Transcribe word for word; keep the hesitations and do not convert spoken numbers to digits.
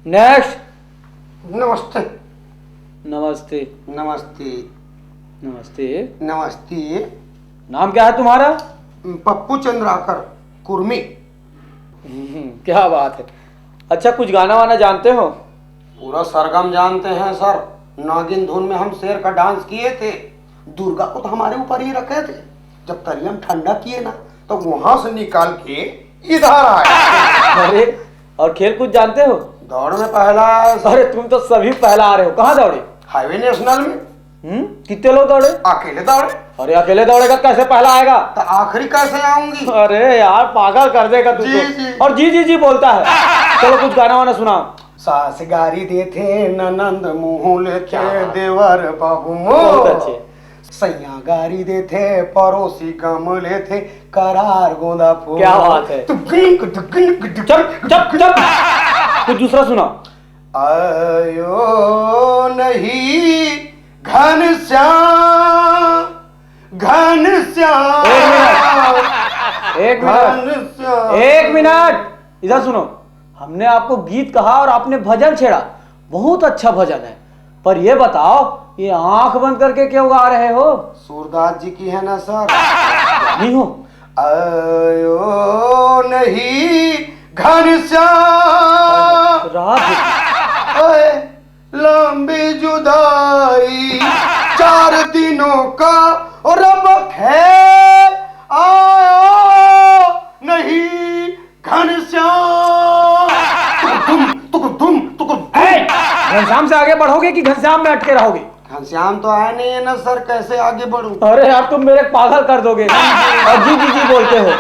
Next. नमस्ते। नमस्ते। नमस्ते। नमस्ते। नमस्ते। नाम क्या है तुम्हारा? पप्पू चंद्राकर, कुर्मी। हम्म, क्या बात है। अच्छा, कुछ गाना वाना जानते हो? पूरा सरगम जानते हैं सर। नागिन धुन में हम शेर का डांस किए थे। दुर्गा को तो हमारे ऊपर ही रखे थे। जब तरियम ठंडा किए ना, तो वहां से निकाल के इधर आए। अरे, और खेल कुछ जानते हो? दौड़ में पहला आया सर। अरे, तुम तो सभी पहला आ रहे हो। कहाँ दौड़े? हाईवे नेशनल में। हम्म, कितने लोग दौड़े? अकेले दौड़े। अरे, अकेले दौड़ेगा तो कैसे पहला आएगा? तो आखिरी कैसे आऊंगी? अरे यार, पागल कर देगा तू जी, तो। जी। और जी जी जी बोलता है। चलो, कुछ गाना वाना सुनाओ। सास गारी देथे, ननंद मुंह लेथे, क्या बात। देवर बाबू बहुत मोर। अच्छे। सैया गारी देथे, पड़ोसी गम लेथे, करार गोंदा फूल। क्या बात है। टुकड़िक, टुकड़िक, टुकड़िक। चुप, चुप, चुप। कुछ दूसरा सुनाओ। आयो नहीं घनश्याम, घनश्याम। एक मिनट। एक मिनट। घनश्याम। एक मिनट, इधर सुनो। हमने आपको गीत कहा और आपने भजन छेड़ा, बहुत अच्छा भजन है, पर ये बताओ, ये आंख बंद करके क्यों गा रहे हो? सूरदास जी की है ना सर। नहीं हो। आयो नहीं घनश्याम। रात। ओए, लंबी जुदाई चार दिनों का, और अब खैर आया नहीं घनश्याम। तुकुर धुम, तुकुर धुम, तुकुर धुम। ए, घनश्याम से आगे बढ़ोगे कि घनश्याम में अटके रहोगे? घनश्याम तो आया नहीं है ना सर, कैसे आगे बढ़ूं? अरे यार, तुम मेरे पागल कर दोगे। और जी जी जी बोलते हो।